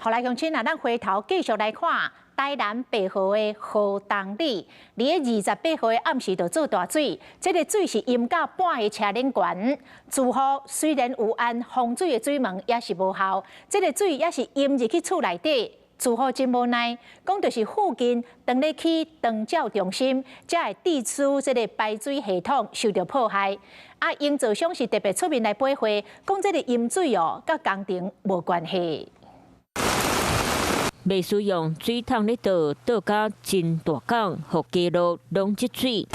予來鄉親啊，咱回頭繼續來看台南白河的河東里，佇咧28號的暗時就做大水，這个水是淹到半个車輪懸。住戶雖然有按防水的水門，也是無效，這个水也是淹入去厝內底。住戶真無奈，講就是附近當咧起長照中心，才會致使這个排水系統受著破壞。啊，營造商是特別出面來駁話，講這个淹水哦，佮工程無關係。袂使用水桶咧倒，倒甲真大港，予街路攏積水。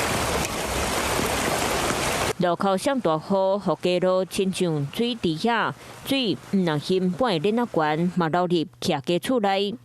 路口閃大雨，予街路親像水池仔，水毋但淹半个鏈仔懸，嘛流入徛家厝內。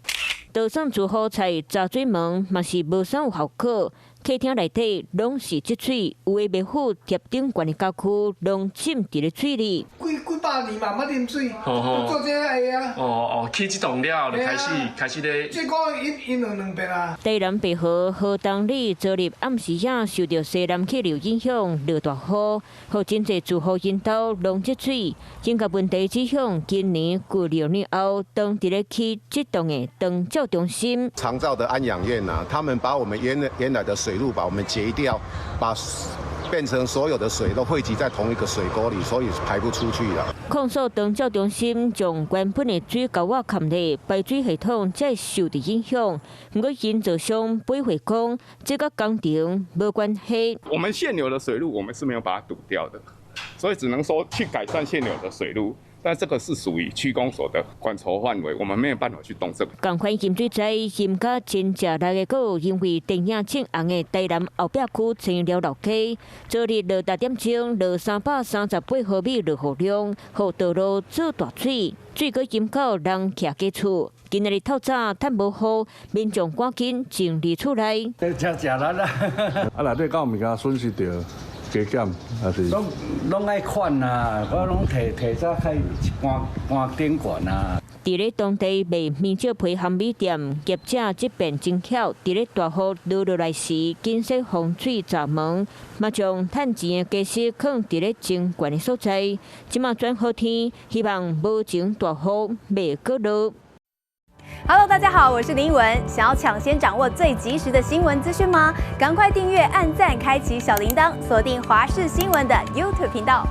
就算住戶拆閘水門，嘛是無啥有效果。客廳內底攏是積水，有的袂赴貼頂懸的家具攏浸佇咧水裡。幾幾百年嘛，捌淹水，做這會啊。哦哦，起這棟了就開始開始咧。這個淹淹兩兩遍啊。台南白河河東里昨日暗時仔受著西南氣流影響，落大雨，予真濟住戶𪜶兜攏積水。這個問題指向今年舊6年後，當佇咧起這棟的長照中心。長照的安養院啊，他們把我們原來的水路把我們截掉，把變成所有的水都匯集在同一個水溝裡，所以排不出去了。控訴長照中心將原本的水溝仔崁咧，排水系統才會受著影響。毋過營造商駁回講，這佮工程無關係。我們現有的水路，我們是沒有把它堵掉的，所以只能說去改善現有的水路。但這個是屬於區公所的管籌範圍，我們沒有辦法去動這個。仝款淹水災淹甲真食力的，閣有因為電影正紅的台南後壁區青寮老街，昨日落逐點鐘落338毫米落雨量，予道路做大水，水閣淹到人徛家厝。今仔日透早趁無雨，民眾趕緊整理厝內。這真食力啦！啊，內底敢有物件損失著？加減還是？攏攏愛款啊！我攏提提早開搬搬頂懸啊。佇咧當地賣麵蕉皮烘米店業者這邊真巧，佇咧大雨落落來時，緊設防水閘門，嘛將趁錢的家私囥佇咧真懸的所在。這馬轉好天，希望無情大雨袂閣落。 Hello，大家好，我是林文。想要搶先掌握最及時的新聞資訊嗎？趕快訂閱、按讚、開啟小鈴鐺，鎖定華視新聞的 YouTube 頻道。